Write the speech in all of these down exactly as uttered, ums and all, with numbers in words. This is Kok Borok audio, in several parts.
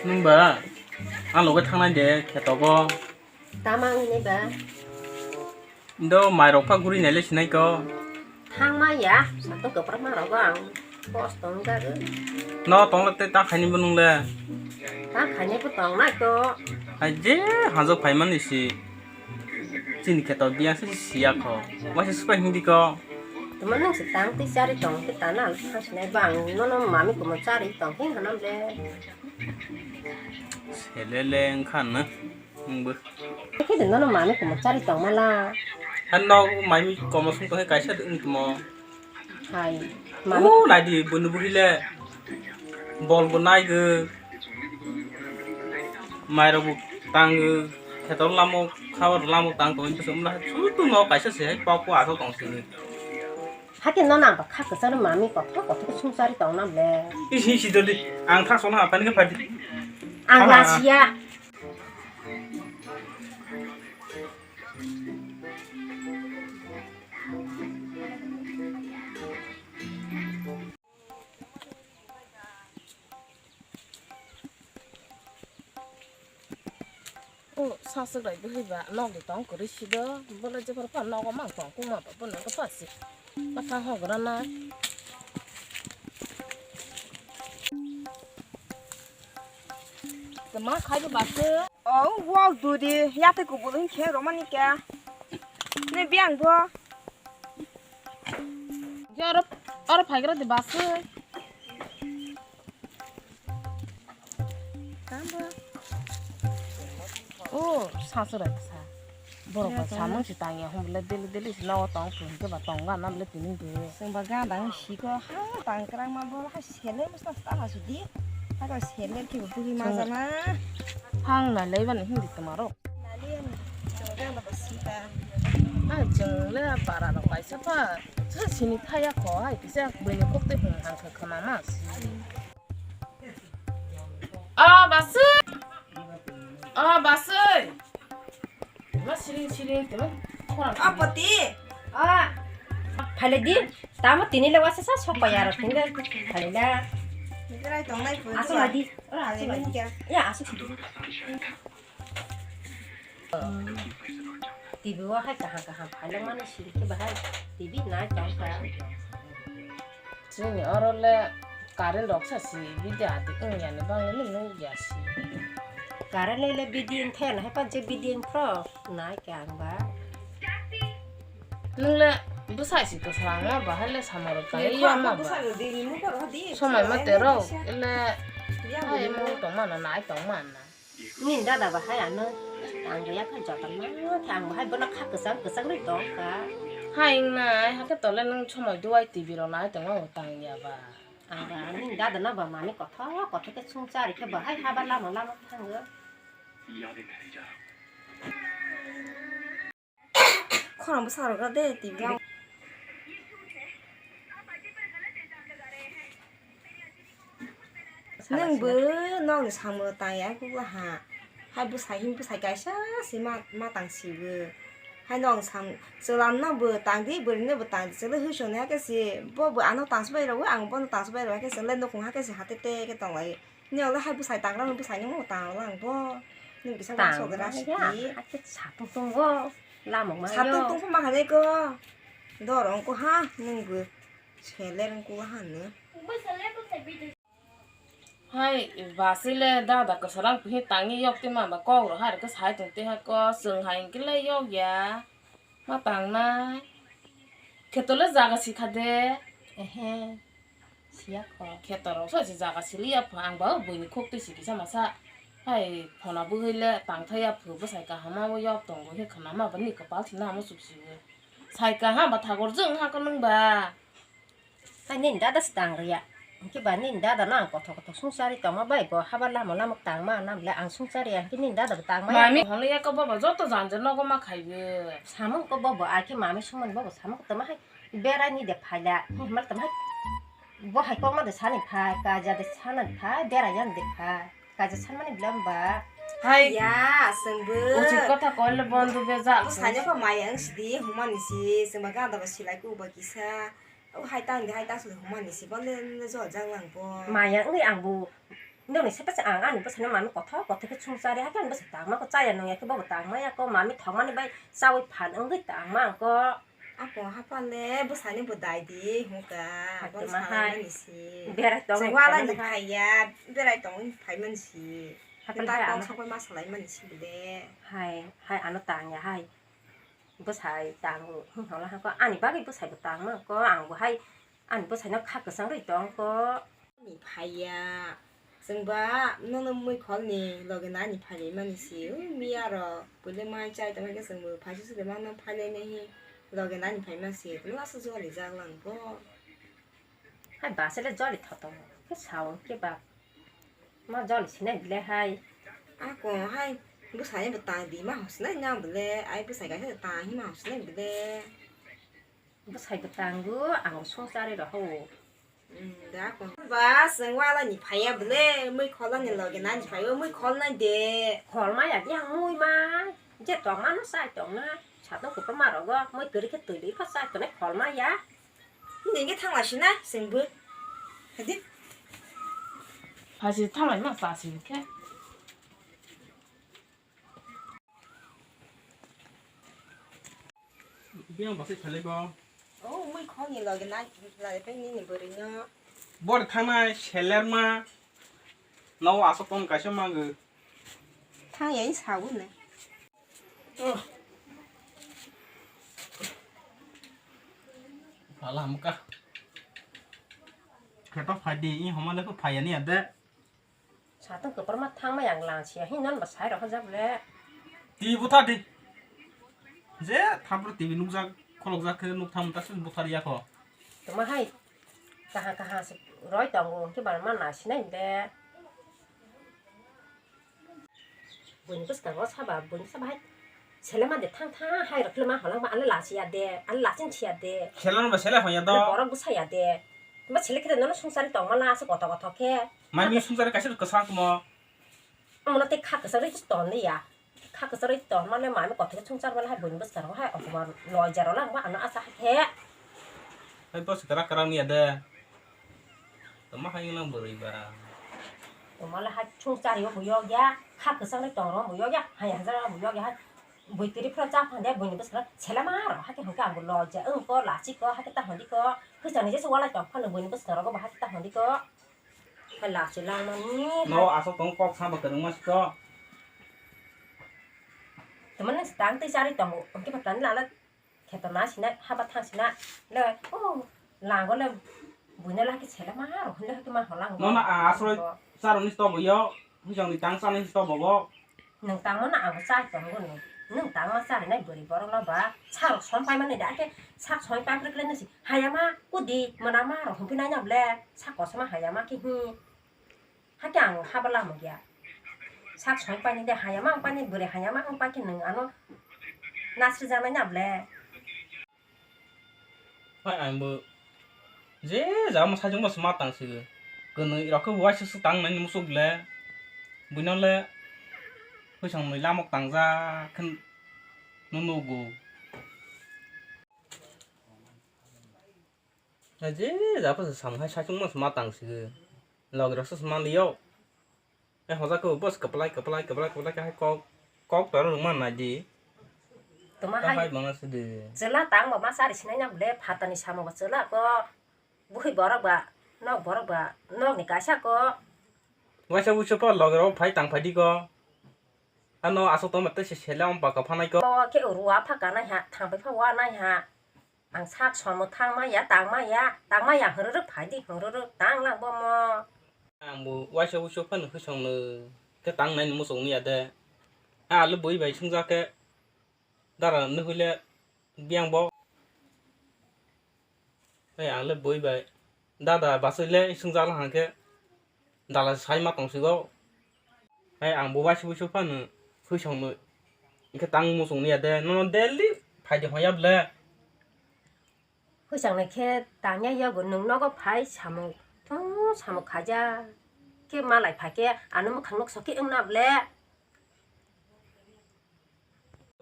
Nwng ba ang loge thangnai de khetogo. Tama wngni ba? Indo mairok pha guri naile sinai ko. Thangma ya, sato kwprak ma rogo ang. Kosto wngjago. No tongla te ta khaini bo nungle. Ta khaini bo tongnai ko. Hai je hajo phaimani si. Chini kheto biyang se siya kho. Waisa supai hindi ko. Tuma nung se tang ti chari tong ti tana al sinai bang nono mami kumo chari tong hin hanam le. Selele wngkha no. Wngbo. Khe de nono mami kumo chari tong mala. Han no mami komo sung tong kaisa de wng timo. Hai. Mami. O naidi bwnu buhile. Bol bo naigo. Mairok bo tango. Khetor lamo khabar lamo tang tong bwswk mla. Chutu no kaisa se hai pok po asok tong sini. Hake no nang ba kha kwcharo mami kothok kothok sung chari tong nam le. Isi isi doli ang thak sona apani ke phadi. Ang lasiya. O saswk rai bwhwi ba nok de tong kwrwi si do, bole jephar pha nogo mang tong kuma ba bono wngkha pha si. Bwkhang hogra na. Tama khai ba se. O wak duri yate kubul hin khe romani kya. Ne biang do. Oro oro phaigra de ba se. Tamo. O, saswrai sa. Borok bai samung si tangya hum le deli deli si nogo tong thung ke ba tong ga nam le tini de. Sengba ga dang si ko ha tang krang ma bol ha sele musta ta ha sudi. Ha ko sele ki bui ma jana. Hang na lei ban hindi tomaro. Nali ani sengba ga ba si ta. Ai cheng le para rok bai sa pa. Sa sini thaya ko ai kisa bui ni kok te hum hang kha khama ma si. O basui. O basui. Ma siring siring temo. Khorang. O poti. O. Phaile di. Tamo tini le wasa sa sok pai aro tini le. Phaile la. Nidrai tongnai poti. Asu la di. Ora asu la di. Ya asu. T V o hai kaham kaham phailwng mani siri khe bahai T V nai tong kha. Chini oro le current rok sa si bidi adi wng ya ni bang le nung ya si. Current le le bidi wng the na hai pa je bidi wng phro nai khe ang ba. Nung le bwsai si kwsang ma bahai le samaro kai ya ma ba. Somai ma terok le hai mo tong ma na nai tong ma na. Nini dada bahai ano tang ya kha joto ma khe ang bahai bono kha kwchang kwchang ri tong kha. Hai wngnai hakhe tole nwng somoi duai T V rok nai tongma bo tang ya ba. Ang ba nini dada no ba mani kothok kothok khe sung chari khe bahai haba lama lama thango. Khorang bwsa rok de T V. Nwng bo nok ni samung tang ya kuk ha. Hai bwsai hin bwsai kaisa se ma ma tang si bo. Hai nok sam chwla no bo tang di bwrwi no bo tang di chwla hwsong ya khe se bo bo ano tang sbai rw ang bono tang sbai rw khe se le nukhung ha khe se ha te te khe tong lai. Nini ole hai bwsai tangra no bwsai no tang lang bo. Nini kisa tang sok gra ya, sidi. Hai khe satung tongo. Lama ma satung yo. Tong ma hanai ko. Dor ong ko ha nung bo. Seler ong ko ha no. Hai basi le dada kwsa rang phi tangi yok te ma ba kok ro hai ko sai tong te ha ko sung hai ke le yok ya. Ma tang nai. Kheto le jaga si kha de. Ehe. Siya kho. Kheto rok sa se jaga sili ya pha ang ba bui ni khok twi si kisa masa. Hai phona bwhwi le tang thai ya phu bwsai kaham ma yok tongo he khna ma ba ni kwpal thina ma suk si. Sai kaham ba thagor jwng ha ko nung ba. Hai nini dada se tang ri ya. Hwnkhe ba nini dada no ang kothok kothok sung chari tongma bai bo haba lama lama tang ma nam le ang sung chari ya hwnkhe nini dada bo tang ma ya. Mami hono ya ko bobo joto janja nogo ma khai bo. Samung ko bobo ai khe mami sumani bobo samung ko tama hai. Berai ni de phaila, himar tamo hai. Bo hai kokma de sani phai, kaja de sanani phai, berai yan de phai. Kaja sanmani bwlam ba. Hai. Ya, aswng bo. Uchi kotha koile bondu bejak. Bo sanya ko maya wng sidi, humani si, sengba ganda ba silai ko ba kisa. O hai tang de hai ta su humani si, bonde ne jo jang lang bo. Maya wngwi ang bo. Nini se ang ani bwsano mami kothok kothok khe sung chari, hakhe ani bwsa tangma ko chaya nung ya khe bobo tangma ya ko, mami thokmani bai chawi phan wngwi tangma ang ko. Ako hapale bwsani bo dai di hwnkha, Hakhe bono ma salai hai. Mani si. Berai tong Chwng wala ni hai. Phaiya, berai tong phai mani si. Hakhe Kita hai kok ano. Sokoi ma salai mani si bile. Hai, hai ano tang ya hai. Bwsai tango hwnkhana hwnko ani bagwi bwsaibo tangma ko, ang bo hai ani bwsaino kha kwchang rwi tong ko. Ni phaiya, chwng ba nono mui kholni loge nani phailaimani si, ui miya rok puila mai chai tongma khe chwngbo phaisa sude mano phailainai hi loge nani phaima si, tini aswk jora rijak lang bo. Hai bwsai le joli thoto khe sao khe ba ma joli sinai bile hai. Ako hai bwsai bo tang di ma hosnai na bile ai bwsai kaisa tang hi ma hosnai bile. Bwsai bo tango ang sung chari rw ho. Ba chwng wala ni phaiya bile mui kholani loge nani phaio mui kholnai de. Kholmaya di ang mui ma je tongma no chai tongna satung kupur ma rogo mui kwrwi khe twi dwi pha chai tongnai kholmaya. Nini khe thangla sina chwngbo. Hadi. Phaisi thanglai ma chasi khe. Biyang bwsai phalai bo. Oh, mui khoni loge na, loge tei nini bwrwino. Bor thangnai selerma. Nao aswk tong kaisa mango. Thang ya, i sabu ne. Oh. Phala hamka. Kheto phai di, i homa le kho phai ya ni ade. Satung kwbangma thangma yang langsia, hino ba sai rok hajak le. Twi butha di. Je thampro T V nukjak, kholokjak khe nuk tham ta sini buthar ya kho. Tuma hai, kaha kaha se roi tongo, hwnkhe ba ma naisinai de. Buini bwskango saba, buini saba hai. Selema de thang thang hai rok le ma holang ba ale lasi ya de, ale lasin si ya de. Selema ba sele hoya do. Borok bwsa ya de. Ba sele khe nono sungsari tong mala ase koto koto khe. Mami sungsari kaisa kwsa tongmo. Amo na te kha kwsa roi ton le ya. Kha kwsa roi ton male mami koto khe sungsar mala hai buini bwskango hai okomar loi jaro lang ba ano asa hai khe. Hai bwsa kara kara wngya de. Tongma hai wnglang bwrwi ba. Tongma le hai sung chari o bo yok ya, kha kwchang le tong rok bo yok ya, hai hajar rok bo yok ya, hai bui tiri phra cha phan de buini bwskango selema rok hai khe hwnkhe ang bo lojak wng ko lachik ko hai khe ta hwn di ko, hwchang ni jesa walai tong phano buini bwskango bo hai khe ta hwn di ko, hai lachik lang mani. No aswk tong kok sa bo kwrwngma siko. Tongma nang tang twi chari tongo hwnkhe phatani lala. Kheto na sina haba thang sina le o lango le buino laki sele ma ro hwnle hwtwi ma holang. Nono a asroi charoni stobo yo hujongni tang chani stobo bo. Nwng tangmano ang chai tongo no. Nwng tangma charinai bwrwi borok no ba sak song paimani da khe sak song paimani kle nasi hayama kudi mwnama ro hwnphi nai na ble sak kosom ma hayama khe hi. Hakhe ang haba lamo ya. Sak song paini de hayama ang paini bwrwi hayama ang paikhe nwng ano nasri janai na ble. Hai ang bo je jama sajung bo sma tang sigo. Kwnwi rok khe waisa swk tang nai musuk le. Buino le hwisong nwi lamok tang ja khe no nugo. Je jabo se samung hai saichung ma tang sigi. Log rok se sma liyo. E hoja ko bos kaplai kaplai kaplai kaplai kahai kok kok taro rwma nai di. Toma hai. Kahai bana se de. Chwla tang bo ma sari sinai na bole phatani samung bo chwla ko. Buhi borok ba nok borok ba nok ni kaisa ko. Waisa wuisu pa log rok phai tang phai di ko. Ano aswk tongma tei se sele om paka phanai ko. Bo khe rua pha kanai ha, thang pai pha wa nai ha. Ang sak somo thang ma ya, tang ma ya, tang ma ya, hwrwrwk phai di, hwrwrwk tang lang bo mo. Ang bo waisa wuisu phano hwisong no khe tang nai ni muchung ya de. A le bui bai sung ja khe dara nwi hwi le biyang bo. Hai ang le bui bai dada basui le sung ja lang khe. Dala sai ma tong sigo. Hai ang bo waisa wuisu phano hwisong no. Ikhe tang muchung ni ya de. Nono daily phai de hoya ble. Hwisong ni khe tang ya yago nwng nogo phai samung. Thung samung khaja. Khe malai phai khe ano mukhang nok soki wng na ble.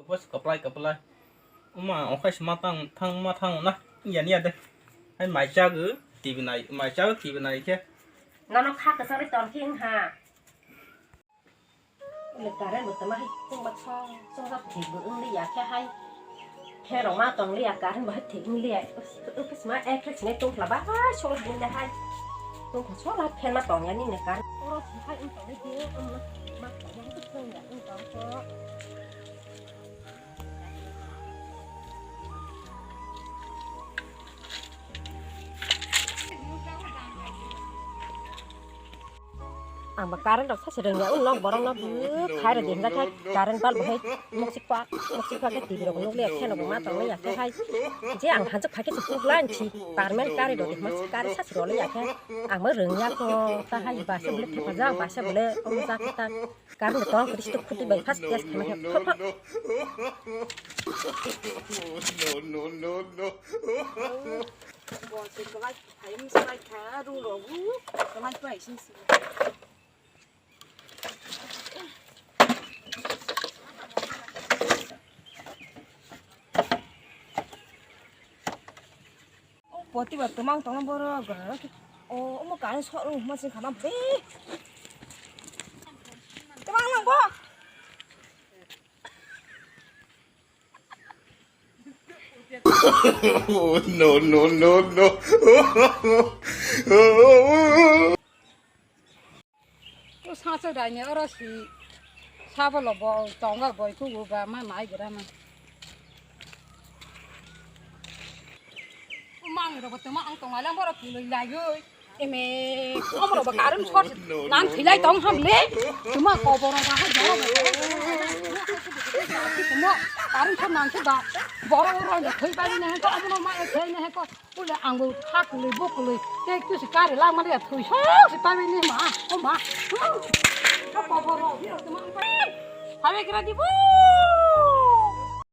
Bos kaplai kaplai. Uma okhai se ma tang thang ma thang na. Ya ni ya de. Hai mai chago T V nai, mai chago T V nai khe. Nono kha kwchangwi tongkhe wngha. Current bo tama hai chwngma chwng chwngma thik bo wng liya khe hai. Fan rok ma tong liya, current bo hai thik wng liya. Office ma ek khe sinai tongphla ba hai sola bini hai. Tongkha sola fan ma tong ya nini current. Oro hai wng tong liya, wng ma tong ya, wng tong ya, wng tong kho. Ang ba current rok sachi rwngya, ulo borok no bwkhai rw di hinjak khe current bulb bo hai muksik pak muksik pak khe T V rok nukliya, fan rok bo ma tong liya khe hai je ang hanjak phai khe se puk line si permanent current rw di hinma current sachi rw liya khe ang bo rwngya kho ta hai ba se bwle thepajak ba se bwle omo jak khe ta. Current tong khe stok khuti bai first test khaima khe phap phap. No, no, no, no. Bo se kwlai phaim swlai kha rung rogu. Kwlai pai sing sing. Poti ba twmang tongma borok. O omo current short rok ma sing khana be. Twmang lang bo. No, no, no, no. O sacha daini oro si sabolo bo tongo boi kugo ba ma mai gra ma. O mang ro bo tama ang tonga lang borok kiloi laioi. Eme, omro bo current short nan thilai tong ham le. Tuma koboro ba ha jora ba. Tuma current short nan thilai ba. Boro ro thoi ba ne ko, omo ma thoi ne ko. Ule ang bo kha kwlwi bo kwlwi tei kisi kari langmani ya thwi sok si pawi ni ma o ma. Kha popo ro biro tuma ang pai. Hawe kira di bo.